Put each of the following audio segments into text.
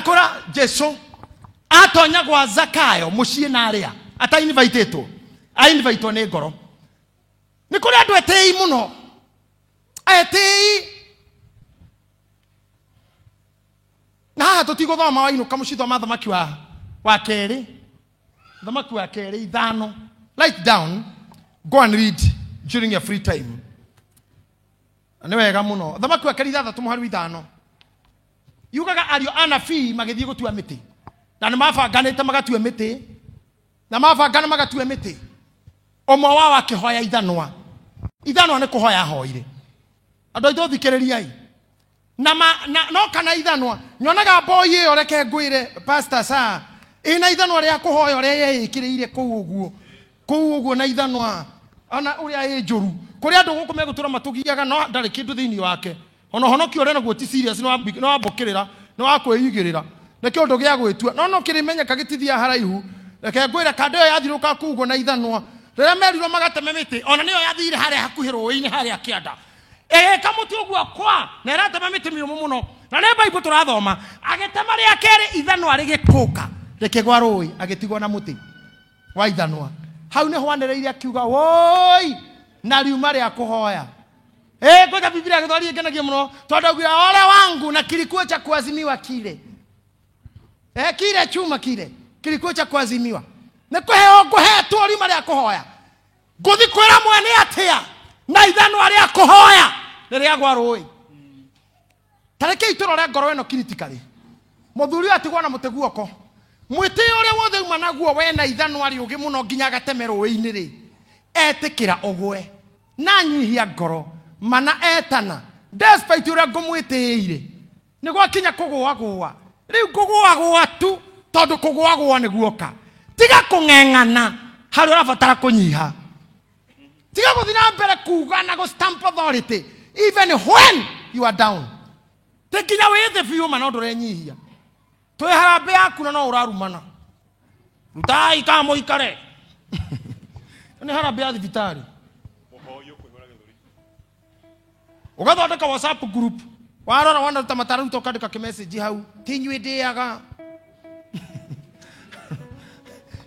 Ndakora Jesu atonya gwa Zakayo muciĩ na arĩa atainvitĩtwo, ainvitwo nĩ ngoro. Nĩ kũrĩ andũ etĩi mũno, etĩi. Na haha tũtigũthoma wainũka mũciĩ, thoma thamaki wa kerĩ, thamaki wa kerĩ 5. Write down, go and read during your free time. Nĩ wega mũno. Thamaki wa kerĩ 6 mũhari wa 5 yugaga ariũ a anabii magĩthiĩ gũtua mĩtĩ, na nĩ mabanganĩte magatue mĩtĩ, na mabangana magatue mĩtĩ. Ũmwe wao akĩhoya ithanwa. Ithanwa nĩ kũhoya ahoire. Andũ aitũ thikĩrĩriai. Na ma, na, no kana ithanwa nyonaga mboi ĩyo, reke ngwĩre pastor saa ĩna ithanwa rĩa kũhoya ũrĩa yeĩkĩrĩire kũu ũguo, kũu ũguo na ithanwa ona ũrĩa ĩ njũru. Kũrĩ andũ gũkũ megũtũra matũgiaga no ndarĩ kĩndũ thĩinĩ wake. Ona ũhonokio ũrĩa naguo ti serious, nĩ wambũkĩrĩra, nĩ wa kwĩigĩrĩra, nĩ kĩũndũ gĩa gwĩtua, no no kĩrĩmenyeka gĩtithiaga haraihu. Reke ngwĩre kanda ĩyo yathirũka kũu ũguo na ithanwa, rĩrĩa merirwo magateme mĩtĩ, ona nĩyo yathire harĩa hakuhĩ rũĩ-inĩ harĩa kĩanda, ĩgĩka mũtĩ ũguo kwa na ĩratema mĩtĩ mĩũmũ mũno, na nĩ Bible tũrathoma. Agĩtema rĩa kerĩ ithanwa rĩgĩkũka rĩkĩgwa rũĩ, agĩtigwo na mũtĩ wa ithanwa. Hau nĩho anĩrĩire akiuga woi, na riuma rĩa kũhoya. Ngoja Biblia gĩthweri ĩngenagia mũno tondũ augire ole wangu na kilikuwa cha kuazimiwa kile. Kile chuma kile kilikuwa cha kuazimiwa. Nĩ kũheo ngũhetwo riuma rĩa kũhoya. Ngũthi kwĩra mwene atĩa na ithanwa rĩa kũhoya rĩrĩa rũĩ. Ta rekei tũrore ngoro ĩno critically. Mũthuri ũyũ atigwo na mũtĩ guoko. Mwĩtĩo ũrĩa wothe uma naguo we na ithanwa rĩũgĩ mũno nginya agateme rũĩ-inĩ rĩ, etĩkĩra ũgwe na nyihia ngoro mana etana despite ũrĩa ngũmwĩtĩĩire nĩ gwakinya kũgũagũa. Rĩu ngũgũagũa tu tondũ kũgũagũa nĩ guoka. Tiga kũng'eng'ana harĩa ũrabatara kũnyiha. Tiga gũthiĩ na mbere kuga na gũ stamp authority even when you are down. Ti nginya wĩ thĩ biũ ma no ndũrenyihia. Twĩ harambĩ yaku na no ũrarumana. Rutai ka mũikare. Nĩ harambĩ ya thibitarĩ. Ũgathondeka WhatsApp group. Warora wona ta matararuta ũkandĩka kĩmessage hau. Ti inyuĩ ndĩaga.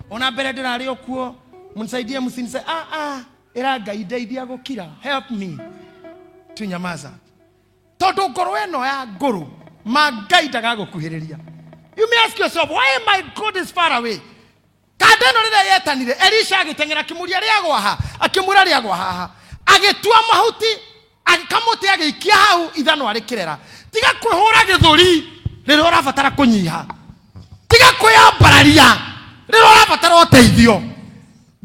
Ona mbere ndĩrarĩ o kuo. Mnisaidie, msinisaidie. Ah, ah. Ĩra Ngai ndeithia gũkira. Help me. Tunyamaza. Tondũ ngoro ĩno ya ngũrũ ma Ngai ndagagũkuhĩrĩria. You may ask yourself, why my God is far away? Kanda ĩno rĩrĩa yetanire, Elisha agĩteng'era akĩmũria rĩagwa ha, akĩmwĩra rĩagwa haha. Agĩtua mahuti, kamũtĩ agĩikia hau ithanwa rĩkĩrera. Tiga kwĩhũra gĩthũri rĩrĩa ũrabatara kũnyiha. Tiga kwĩyambararia rĩrĩa ũrabatara ũteithio.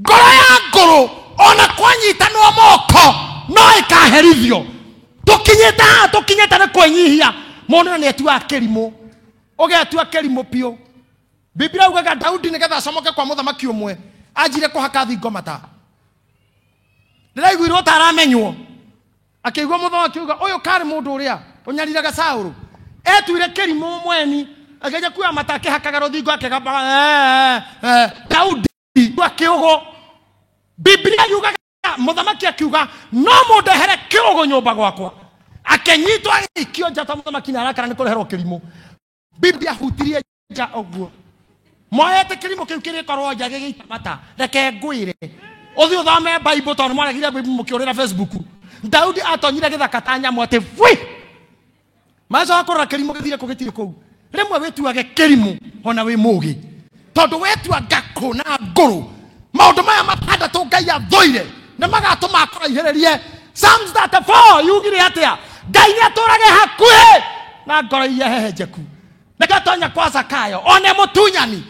Ngoro ya ngũrũ ona kwanyitanwo moko no ĩkaherithio. Tũkinyĩte haha, tũkinyĩte nĩ kwĩnyihia. Mũndũ nĩ atuaga kĩrimũ, ũgetua kĩrimũ biũ. Biblia ugaga Daudi nĩgetha acomoke kwa mũthamaki ũmwe anjire kũhaka thingo mata. Ndĩraiguirwo ta aramenywo. Akĩigua mũthamaki auga ũyũ karĩ mũndũ ũrĩa ũnyariraga Saũlũ. Etuire kĩrimũ mweni, akĩanjia kuoya mata akĩhakaga rũthingo akĩgambaga, Daudi akĩũgũ. Biblia yugaga mũthamaki akiuga no mũndehere kĩũgũ nyũmba gwakwa. Akĩnyitwo agĩikio nja ta mũthamaki nĩ arakara nĩ kũreherwo kĩrimũ. Biblia hutirie nja ũguo. Moete kĩrimũ kĩu kĩrĩkorwo nja gĩgĩita mata. Reke ngwĩre. Ũthiĩ ũthome Bible tondũ mwaregire Bible mũkĩũrĩra Facebook. Daudi atonyire gĩthaka ta nyamũ atĩ bwi. Macoka kũrora kĩrimũ gĩthire kũ gĩtirĩ kũu. Rĩmwe wĩtuage kĩrimũ ona wĩ mũgĩ. Tondũ wetua ngakũ na ngũrũ. Maũndũ maya matandatũ Ngai athũire nĩ magatũma akũraihĩrĩrie. Psalms 34 yugire atĩa? Ngai nĩ atũrage hakuhĩ na ngoro iria hehenjeku. Nĩgatonya kwa Zakayo one mũtunyani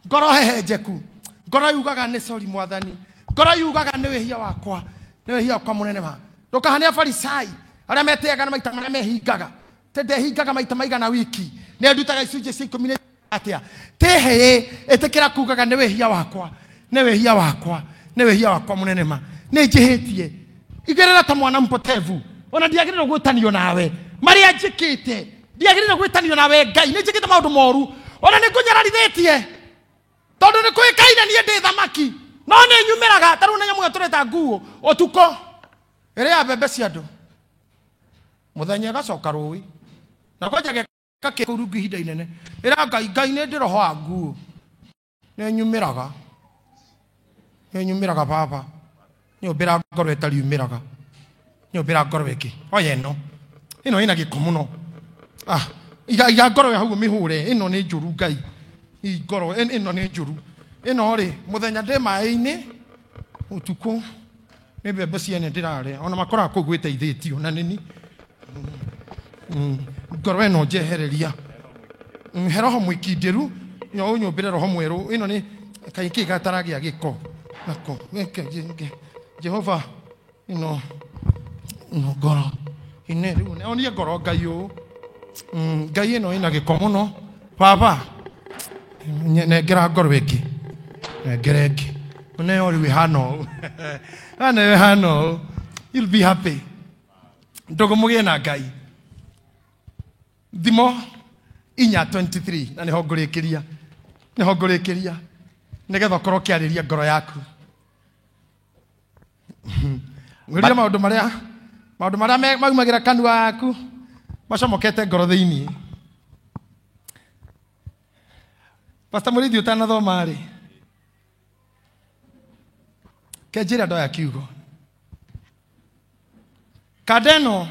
ngoro hehenjeku. Ngoro yugaga nĩ sorry mwathani. Ngoro yugaga nĩ wĩhia wakwa, nĩ wĩhia wakwa mũnene ma. Ndũkahane Afarisai arĩa metĩaga na maita marĩa mehingaga. Te ndehingaga maita maigana wiki. Nĩ ndutaga icunjĩ cia ikũmi na atĩa. Tĩhĩ ĩtĩkĩra kugaga nĩ wĩhia wakwa, nĩ wĩhia wakwa, nĩ wĩhia wakwa mũnene ma. Nĩ njĩhĩtie. Igĩrĩra ta mwana mpotevu. Ona ndiagĩrĩirwo gwĩtanio nawe. Marĩa njĩkĩte, ndiagĩrĩirwo gwĩtanio nawe Ngai. Nĩ njĩkĩte maũndũ moru. Ona nĩ ngũnyararithĩtie. Tondũ nĩ kũĩkaine niĩ ndĩ thamaki. No nĩ nyumĩraga, ta rĩu na nyamũ ĩyo tũreta nguo, ũtukũ. Ĩrĩa mbembe cia andũ. Mũthenya ĩgacoka rũĩ. Na kwanja Kake kũu rungu ihinda inene. Ĩra Ngai, Ngai nĩ ndĩ roho wa nguo. Nĩ nyumĩraga. Nĩ nyumĩraga baba. Nyũmbĩra ngoro ĩtarĩ umĩraga. Nyũmbĩra ngoro ĩngĩ. Oya ĩno. Ĩno ĩna gĩko mũno. Ah, iga iga ngoro hau mĩhũre. Ĩno nĩ njũru Ngai. Ii ngoro ĩno nĩ njũru. Ĩno rĩ, mũthenya ndĩ maĩ-inĩ, ũtukũ nĩ mbembe ciene ndĩrarĩa. Ona makoraga kũu gwĩteithĩtio na nĩni. Ngoro ĩno njehereria. He roho mwĩkindĩru, no ũnyũmbĩre roho mwerũ. Ĩno nĩ kaĩ kĩ gataragĩa gĩko nako. Jehova, ĩno ĩno ngoro. Ine rĩu onie ngoro Ngai ũũ. Ngai ĩno ĩna gĩko mũno. Baba, nengera ngoro ĩngĩ. Nengera ĩngĩ. Neo rĩu ĩhana ũũ. Hana ĩhana ũũ. You'll be happy. Ndũgũ mũgĩe na Ngai. Thimo 4:23 na nĩho ngũrĩkĩria. Nĩho ngũrĩkĩria. Nĩgetha ũkorwo ũkĩarĩria ngoro yaku. Ngwĩrire maũndũ marĩa maumagĩra kanua yaku macomokete ngoro thĩinĩ. Pastor Mũrĩithi ũtanathoma rĩ, kenjĩra ndoya kiugo. Kanda ĩno,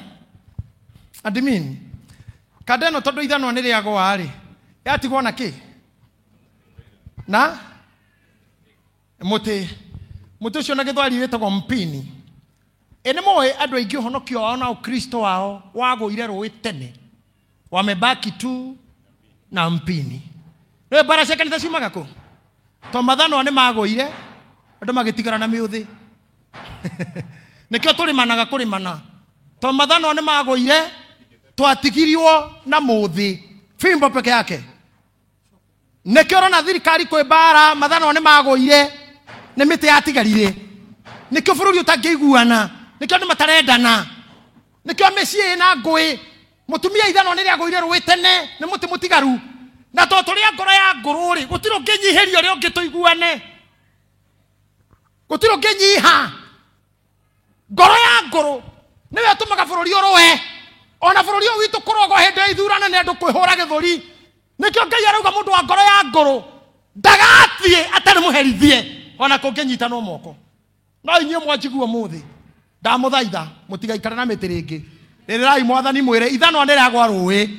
admin, kanda ĩno tondũ ithanwa nĩ rĩagwa rĩ, yatigwo na kĩ? Na mũtĩ. Mũtĩ ũcio na gĩthweri wĩtagwo mpini. Ĩ nĩ mũĩ andũ aingĩ ũhonokio wao na ũkristo wao wagũire rũĩ tene. Wamebaki tu na mpini. Nĩwe mbara cia kanitha ciumaga kũ? To mathanwa nĩ magũire, andũ magĩtigara na mĩũthĩ. Nĩkĩo tũrĩmanaga kũrĩmana. To mathanwa nĩ magũire, twatigirio na mũthĩ. Fimbo peke yake. Nĩkĩo ũrona thirikari kwĩ mbara, mathanwa nĩ magũire, nĩ mĩtĩ yatigarire. Nĩkĩo bũrũri ũtangĩiguana, nĩkĩo andũ matarendana. Nĩkĩo mĩciĩ ĩna ngũĩ. Mũtumia ithanwa nĩ rĩagũire rũĩ tene, nĩ mũtĩ mũtigaru. Na tondũ tũrĩ a ngoro ya ngũrũ rĩ, gũtirĩ ũngĩnyihĩria ũrĩa ũngĩ tũiguane. Gũtirĩ ũngĩnyiha. Ngoro ya ngũrũ nĩyo ĩtũmaga bũrũri ũrũe. Ona bũrũri ũyũ witũ kũrogwo hĩndĩ ya ithurano nĩ andũ kwĩhũra gĩthũri. Nĩkĩo Ngai arauga mũndũ wa ngoro ya ngũrũ ndagathiĩ atarĩ mũherithie ona kũngĩnyitanwo moko. No inyuĩ mwanjigua ũmũthĩ, ndamũthaitha mũtigaikare na mĩtĩ rĩngĩ. Rĩrĩrai mwathani mwĩre ithanwa nĩ rĩagwa rũĩ,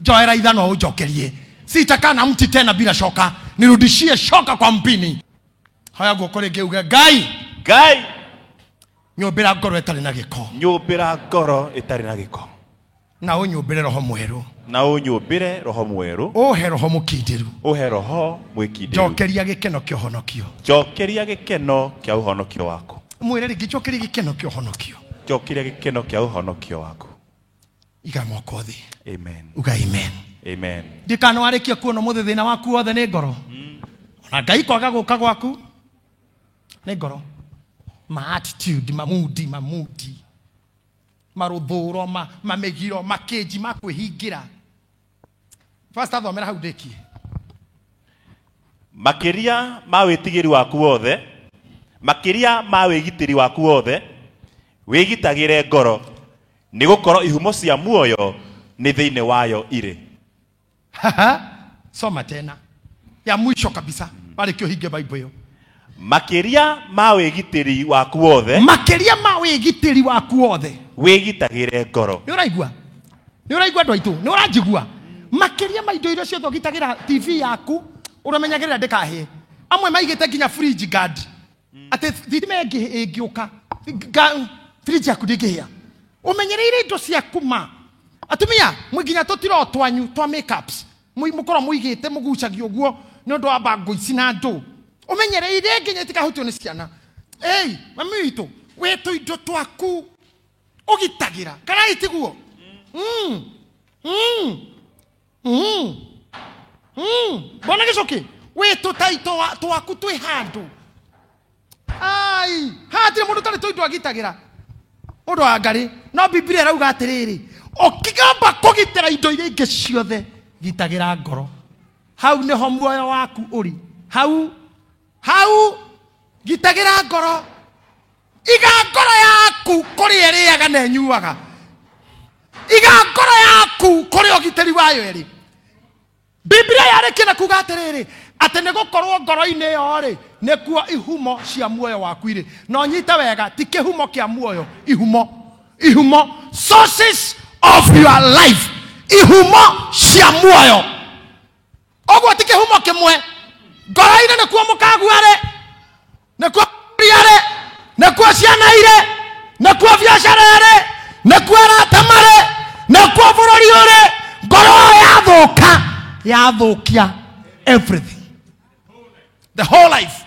njoera ithanwa ũnjokerie. Sitakaa na mti tena bila shoka, nirudishie shoka kwa mpini. Hoya guoko rĩngĩ uge Ngai, Ngai, nyũmbĩra ngoro ĩtarĩ na gĩko. Nyũmbĩra ngoro ĩtarĩ na gĩko. Na ũnyũmbĩre roho mwerũ. Na ũnyũmbĩre roho mwerũ. Ũhe roho mũkindĩru. Ũhe roho mwĩkindĩru. Njokeria gĩkeno kĩa ũhonokio. Njokeria gĩkeno kĩa ũhonokio waku. Mwĩre rĩngĩ, njokeria gĩkeno kĩa ũhonokio. Njokeria gĩkeno kĩa ũhonokio waku. Iga moko thĩ. Amen. Uga amen. Amen. Ndikana warĩkia kuona ũmũthĩ thĩna waku wothe nĩ ngoro. Ona Ngai kwaga gũka gwaku nĩ ngoro. Ma attitude, mamudi, mamudi. Marũthũro, mamĩgiro, makĩnji ma kwĩhingĩra. Pastor, thomera hau ndĩkie. Makĩria ma wĩtigĩri waku wothe, makĩria ma wĩgitĩri waku wothe, wĩgitagĩre ngoro, nĩgũkorwo ihumo cia muoyo nĩ thĩinĩ wayo irĩ. Soma tena. Ya mwisho kabisa. Warĩkia ũhinge Bible ĩyo. Makĩria ma wĩgitĩri waku wothe, Makĩria ma wĩgitĩri waku wothe, wĩgitagĩre ngoro. Nĩ ũraigua? Nĩ ũraigua andũ aitũ? Nĩ ũranjigua? Makĩria ma indo iria ciothe ũgitagĩra TV yaku, ũramenyagĩrĩra ndĩkahĩe. Amwe maigĩte nginya fridge guard. Atĩ thitima ĩngĩũka, fridge yaku ndĩngĩhĩa. Ũmenyereire indo ciaku ma. Atumia, mwĩ nginya tũtiro twanyu twa makeups. Mũkorwo mũigĩte mũgucagia ũguo nĩ ũndũ wa bango ici na ndũ. Ũmenyereire nginya itikahutio nĩ ciana. Ei, mami witũ, wĩ tũindo twaku ũgitagĩra. Kana itiguo? Mbona gĩcũkĩ? Wĩ tũtaito twaku twĩ handũ. Ai, hatirĩ mũndũ ũtarĩ tũindo agitagĩra. Mũndũ wa ngarĩ, no Biblia ĩrauga atĩrĩrĩ, ũkĩgamba kũgitĩra indo iria ingĩ ciothe, gitagĩra ngoro. Hau nĩho muoyo waku ũrĩ. Hau, hau, gitagĩra ngoro. Iga ngoro yaku kũrĩa ĩrĩaga na ĩnyuaga. Iga ngoro yaku kũrĩa ũgitĩri wayo ĩrĩ. Biblia yarĩkia na kuga atĩrĩrĩ, atĩ nĩ gũkorwo ngoro-inĩ ĩyo rĩ, nĩkuo ihumo cia muoyo waku irĩ. Na ũnyite wega, ti kĩhumo kĩa muoyo, ihumo. Ihumo, sources of your life, ihumo cia muoyo. Ũguo ti kĩhumo kĩmwe. Ngoro-inĩ nĩkuo mũkagua rĩ, nĩkuo rĩ, nĩkuo ciana irĩ, nĩkuo biacara ĩrĩ, nĩkuo arata marĩ, nĩkuo bũrũri ũrĩ. Ngoro yathũka, yathũkia everything, the whole life.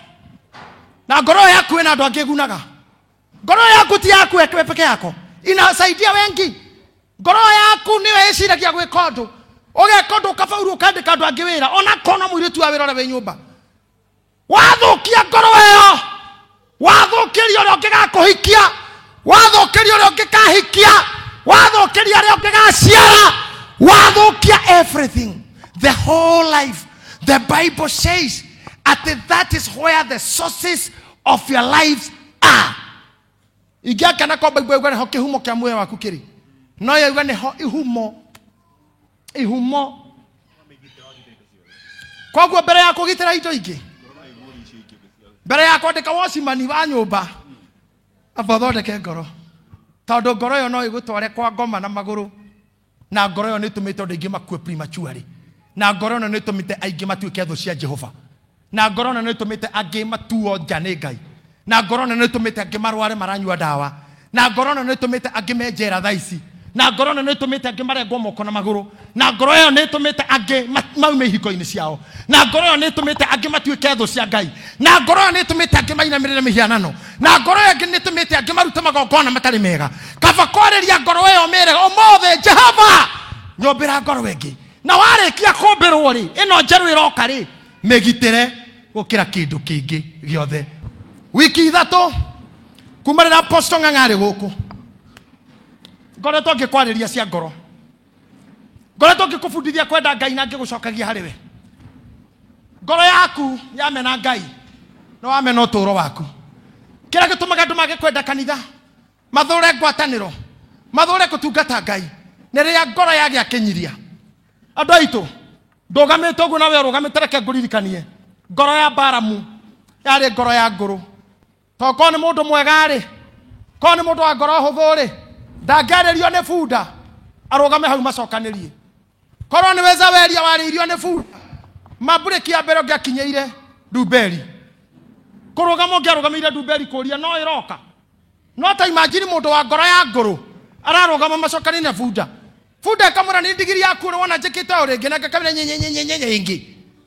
Na ngoro yaku ĩna andũ angĩ ĩgunaga. Ngoro yaku ti yaku we peke yako, inasaidia wengi. Ngoro yaku nĩyo ĩciragia gwĩka ũndũ, ũgeka ũndũ ũkabauru, ũkandĩka andũ angĩ wĩra, ona kona mũirĩtu wa wĩra ũrĩa wĩ nyũmba. Wathũkia ngoro ĩyo, wathũkĩria ũrĩa ũngĩgakũhikia, wathũkĩria ũrĩa ũngĩkahikia, wathũkĩria ũrĩa ũngĩgaciara, wathũkia everything, the whole life. The Bible says at that is where the sources of your lives are. Ingĩakena ko Bible yuga nĩho kĩhumo kĩa muoyo waku kĩrĩ, no yauga nĩho ihumo, ihumo. Koguo mbere ya kũgitĩra indo ingĩ, mbere ya kwandĩka watchman wa nyũmba, amba ũthondeke ngoro, tondũ ngoro ĩyo no ĩgũtware kwa ngoma na magũrũ, na ngoro ĩyo nĩ ĩtũmĩte andũ aingĩ makue prematurely, na ngoro ĩno nĩ ĩtũmĩte aingĩ matuĩke thũ cia Jehova, na ngoro ĩno nĩ ĩtũmĩte angĩ matuo nja nĩ Ngai, na ngoro ĩno nĩ ĩtũmĩte angĩ marware maranyua ndawa, na ngoro ĩno nĩ ĩtũmĩte angĩ me njera thaa ici, na ngoro ĩno nĩ ĩtũmĩte angĩ marengwo moko na magũrũ, na ngoro ĩyo nĩ ĩtũmĩte angĩ maume ihiko-inĩ ciao, na ngoro ĩyo nĩ ĩtũmĩte angĩ matuĩke thũ cia Ngai, na ngoro ĩyo nĩ ĩtũmĩte angĩ mainamĩrĩre mĩhianano, na ngoro ĩyo ĩngĩ nĩ ĩtũmĩte angĩ marute magongona matarĩ mega. Kaba kwarĩria ngoro ĩyo mĩre ũmũthĩ, Jehova nyũmbĩra ngoro ĩngĩ, na warĩkia kũmbĩrwo rĩ, ĩno njerũ ĩroka rĩ, mĩgitĩre gũkĩra kĩndũ kĩngĩ gĩothe. Wiki ithatũ kuma rĩrĩa Apostle Ng'ang'a arĩ gũkũ, ngoretwo ngĩkwarĩria cia ngoro, ngoretwo ngĩkũbundithia kwenda Ngai na ngĩgũcokagia harĩ we. Ngoro yaku yamena Ngai, no wamena ũtũũro waku. Kĩrĩa gĩtũmaga andũ mage kwenda kanitha, mathũre ngwatanĩro, mathũre kũtungata Ngai, nĩ rĩrĩa ngoro yagĩa kĩnyiria. Andũ aitũ, ndũgamĩte ũguo nawe ũrũgamĩte, reke ngũririkanie, ngoro ya Balamu yarĩ ngoro ya ngũrũ. To korwo nĩ mũndũ mwega rĩ, korwo nĩ mũndũ wa ngoro hũthũ rĩ, ndangĩarĩrio nĩ bunda arũgame hau macokanĩrie. Korwo nĩ Wezaweria warĩirio nĩ bunda, mambũrĩki ya mbere ũngĩakinyĩire ndumberi, kũrũgama ũngĩarũgamĩire ndumberi kũria no ĩroka. No ta imagine mũndũ wa ngoro ya ngũrũ ararũgama macokanĩrie na bunda, bunda ĩkamwĩra nĩ ndigiri yaku ũrĩ wona njĩkĩte o rĩngĩ, na ngakamĩra nye, nye, nye, nye, nye, nye ĩngĩ,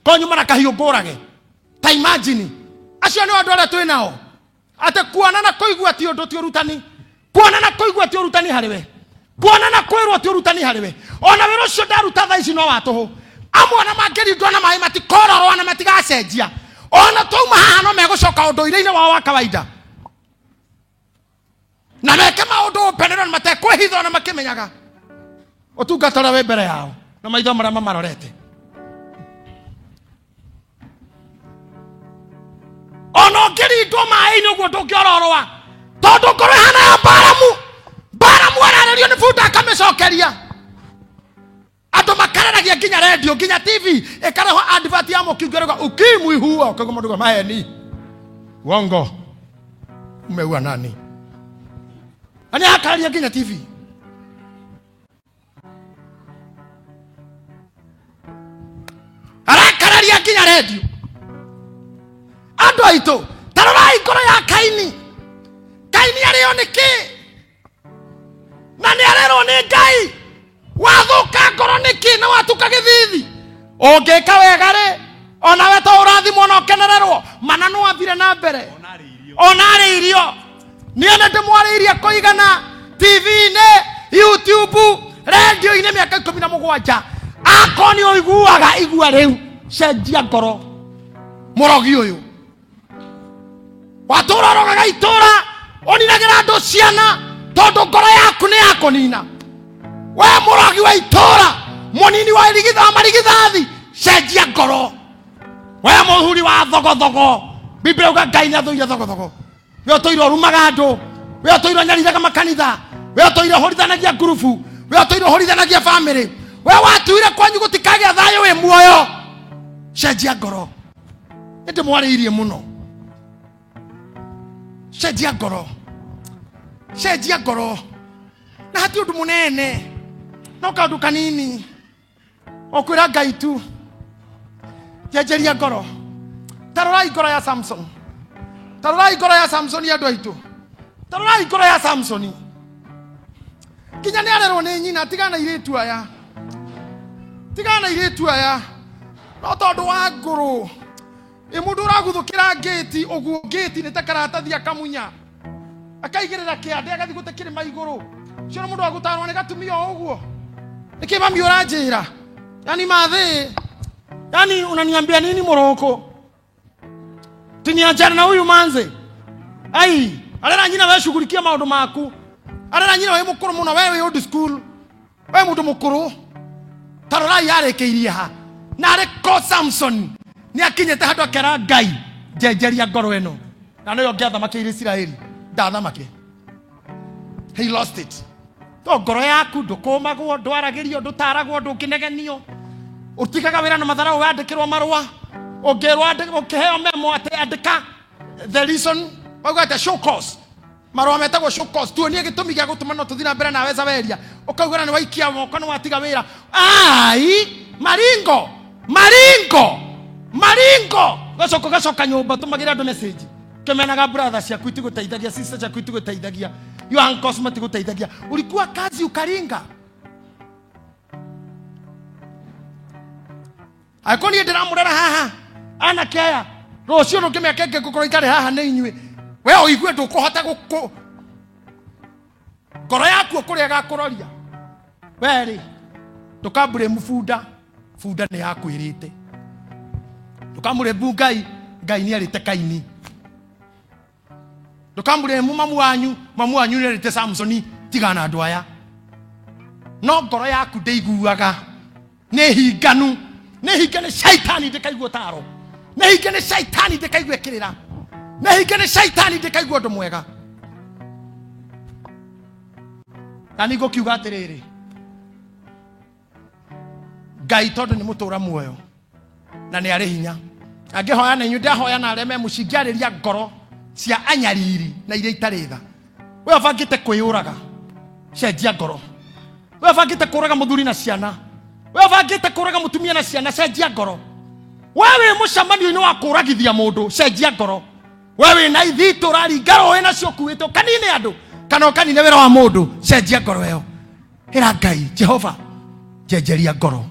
ko nyuma na kahiũ ngũrage. Ta imagine acio nĩ andũ arĩa twĩ nao, atĩ kuona na kũigua ti ũndũ, ti ũrutani. Kuona na kũigua ti ũrutani harĩ we, kuona na kwĩrwo ti ũrutani harĩ we. Ona wĩra ũcio ndaruta thaa ici no wa tũhũ. Amwe ona mangĩrindwo na maĩ matikororwo na matigacenjia, ona twauma haha no megũcoka ũndũire-inĩ wao wa kawaida, na meke maũndũ mbenero na matekwĩhitha ona makĩmenyaga ũtungata ũrĩa wĩ mbere yao na maitho marĩa mamarorete. Ona ũngĩrindwo maĩ-inĩ ũguo ndũngĩororoa, tondũ ngoro ĩhana ya Balamu. Balamu ararĩrio nĩ bunda akamĩcokeria. Andũ makararagia nginya redio, nginya TV ĩkarehwo advert ya mũkingo ĩrauga ukimwi huo, koguo mũndũ auga maheni, uongo, umeua nani? Na nĩ akararia nginya TV. Arakararia nginya redio. Andũ aitũ, ta rorai ngoro ya Kaini. Kaini arĩo nĩ kĩ? Na nĩ arerwo nĩ Ngai, wathũka ngoro nĩ kĩ na watuka gĩthithi? Ũngĩka wega rĩ, onawe to ũrathimwo na ũkenererwo. Mana no athire na mbere, ona arĩ irio. Niĩ nĩ ndĩmwarĩirie kũigana TV-inĩ, YouTube, radio-inĩ mĩaka ikũmi na mũgwanja. Akorwo nĩ ũiguaga, igua rĩu, cenjia ngoro. Mũrogi ũyũ watũra ũrogaga itũra, ũninagĩra andũ ciana, tondũ ngoro yaku nĩ ya kũnina. We mũrogi wa itũra, mũnini wa irigitha marigithathi, cenjia ngoro. We mũhuri wa thogothogo, Biblia uga Ngai nĩ athũire thogothogo. We ũtũire ũrumaga andũ, we ũtũire ũnyariraga makanitha, we ũtũire ũhũrithanagia ngurubu, we ũtũire ũhũrithanagia bamĩrĩ, We watuire kwanyu gutikagĩa thayũ wĩ muoyo. Cenjia ngoro. Nĩ ndĩmwarĩirie mũno. Cenjia ngoro. Cenjia ngoro. Na hati ũndũ mũnene. No kaũndũ kanini. O kwĩra Ngai tu. Njenjeria ngoro. Ta rorai ngoro ya Samson. Ta rorai ngoro ya Samson andũ aitũ. Ta rorai ngoro ya Samson. Nginya nĩ arerwo nĩ nyina tigana airĩtu aya. Tigana airĩtu aya. No tondũ wa ngũrũ. Ĩ mũndũ ũraguthũkĩra ngĩti ũguo ngĩti nĩ ta karatathi akamunya. Akaigĩrĩra kĩande agathiĩ gũte kĩrĩma igũrũ. Ũcio nĩ mũndũ wa gũtarwo nĩ gatumia o ũguo. Nĩkĩ mami ũranjĩra? Yani mathĩ. Yani unaniambia nini moroko? Tiniachana na huyu manze. Ai, arera nyina we shughulikia maundu maku. Arera nyina we mukuru muno we we old school. We mundu mukuru. Tarorai yarekeirie ha. Na arĩ ko Samson nĩ akinyĩte handũ akera Ngai njenjeria ngoro ĩno. Na nĩyo ngĩathamakĩire Isiraeli. Ndathamakire. He lost it. To ngoro yaku ndũkũmagwo, ndwaragĩrio, ndũtaragwo, ndũngĩnegenio. Ũtigaga wĩra na matharau wandĩkĩrwo marũa. Ũngĩrwo ũkĩheo memo atĩ andĩka the reason wauga atĩ show cause. Marũa metagwo show cause. Tuonie gĩtũmi gĩa gũtũma no tũthiĩ na mbere nawe Zaweria. Ũkauga na nĩ waikia moko nĩ watiga wĩra. Ai, maringo, maringo, maringo. Gacoka gacoka nyũmba tũmagĩra andũ message. Kemenaga brother ciaku itigũteithagia, sister ciaku itigũteithagia, your uncles matigũteithagia. Ulikuwa kazi ukaringa. Angĩkorwo niĩ ndĩramũrera haha anake aya rũciũ rũngĩ mĩaka ĩngĩ ngũkorwo itarĩ haha nĩ inyuĩ, we ũigue ndũkũhota gũkũ ngoro yaku kũrĩa ĩgakũroria. We rĩ ndũkamburĩmu bunda, bunda nĩ yakwĩrĩte. Ndũkamũrĩmu Ngai, Ngai nĩ arĩte Kaini. Ndũkamũrĩmu mamu wanyu, mamu wanyu nĩ arĩte Samsoni. Tigana na andũ aya. No ngoro yaku ndĩiguaga, nĩ hinganu, nĩ hinge nĩ shaitani ndĩkaigua ũtaro, nĩ hinge nĩ shaitani ndĩkaigua kĩrĩra, nĩ hinge nĩ shaitani ndĩkaigua ũndũ mwega. Na nĩ ngũkiuga atĩrĩrĩ, Ngai tondũ nĩ mũtũra muoyo na nĩ arĩ hinya, angĩhoya na inyuĩ ndahoya na arĩa me mũciĩ, ngĩarĩria ngoro cia anyariri na iria itarĩ tha. We ũbangĩte kwĩyũraga, cenjia ngoro. We ũbangĩte kũraga mũthuri na ciana, we ũbangĩte kũraga mũtumia na ciana, cenjia ngoro. We wĩ mũcemanio-inĩ wa kũragithia mũndũ, cenjia ngoro. We wĩ na ithitũ ũraringa rũĩ nacio ũkuĩte ũkanine andũ kana ũkanine wĩra wa mũndũ, cenjia ngoro ĩyo. Ĩra Ngai, Jehova, njenjeria ngoro.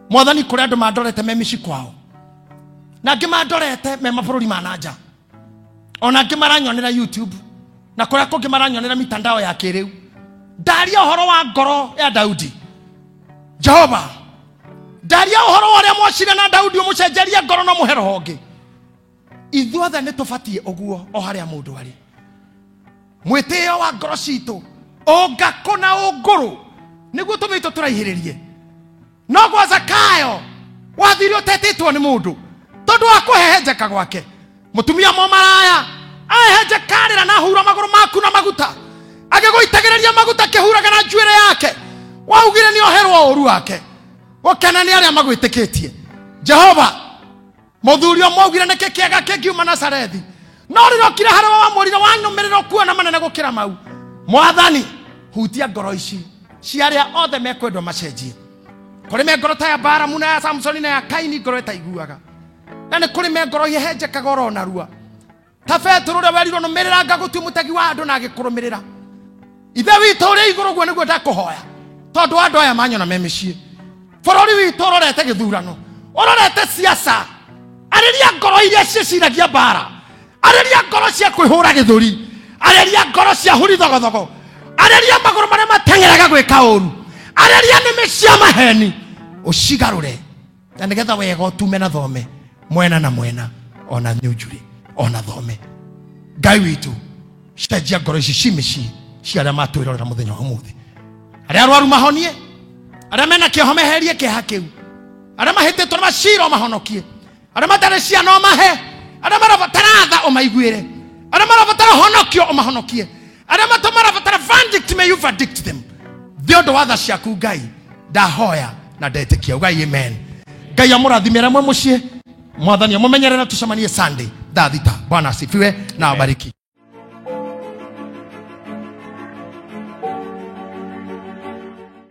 Mwathani, kũrĩ andũ mandorete me mĩciĩ kwao, na angĩ mandorete me mabũrũri ma na nja, ona angĩ maranyonera YouTube na kũrĩa kũngĩ maranyonera mitandao ya kĩrĩu. Ndaria ũhoro wa ngoro ya Daudi. Jehova, ndaria ũhoro wa ũrĩa mwacire na Daudi, ũmũcenjerie ngoro na ũmũhe roho ũngĩ. Ithuothe nĩ tũbatiĩ ũguo o harĩa mũndũ arĩ. Mwĩtĩo wa ngoro citũ ũngakũ na ũngũrũ nĩguo tũmĩtũ tũraihĩrĩrie. No gwa Zakayo wathire ũtetĩtwo nĩ mũndũ tondũ wa kũhehenjeka gwake. Mũtumia mũmaraya ahehenjeka arĩra na ahura magũrũ maku na maguta, agĩgũitagĩrĩria maguta akĩhuraga na njuĩrĩ yake, waugire nĩ oherwo ũru wake. Gũkena nĩ arĩa magwĩtĩkĩtie. Jehova, mũthuri ũmwe augire nĩkĩ kĩega kĩngiuma Nazarethi, no rĩrĩa okire harĩ we wamwĩrire wanyũmĩrĩra ũkuona manene gũkĩra mau. Mwathani, hutia ngoro ici cia arĩa othe mekwendwo macenjie. Kũrĩ me ngoro ta ya Balamu na ya Samsoni na ya Kaini, ngoro ĩtaiguaga, na nĩ kũrĩ me ngoro ihehenjekaga oro narua ta Petero ũrĩa werirwo nũmĩrĩra ngagũtua mũtegi wa andũ na agĩkũrũmĩrĩra. Ithe witũ ũrĩa igũrũ, guo nĩguo ndakũhoya, tondũ andũ aya manyona me mĩciĩ. Bũrũri witũ ũrorete gĩthurano, ũrorete siasa. Arĩria ngoro iria ciĩciragia mbara, arĩria ngoro cia kwĩhũra gĩthũri, arĩria ngoro cia huri thogothogo, arĩria magũrũ marĩa mateng'eraga gwĩka ũru, arĩria nĩmĩ cia maheni, ũcigarũre na nĩgetha wega ũtume na thome mwena na mwena, ona nyunjurĩ ona thome. Ngai witũ, cenjia ngoro ici ci mĩciĩ cia arĩa matwĩrorera mũthenya wa ũmũthĩ. Arĩa arwaru mahonie, arĩa mena kĩoho meherie kĩeha kĩu, arĩa mahĩtĩtwo nĩ macira ũmahonokie, arĩa matarĩ ciana ũmahe, arĩa marabatara tha ũmaiguĩre, arĩa marabatara honokio ũmahonokie, arĩa matũ marabatara verdict, may you verdict them. Thĩ ũndũ wa tha ciaku Ngai. Ndahoya na ndetĩkia. Ugai amen. Ngai amũrathime arĩa mwe mũciĩ. Mwathani amũmenyerere. Tucemanie Sunday thaa 6. Bwana asifiwe na abariki.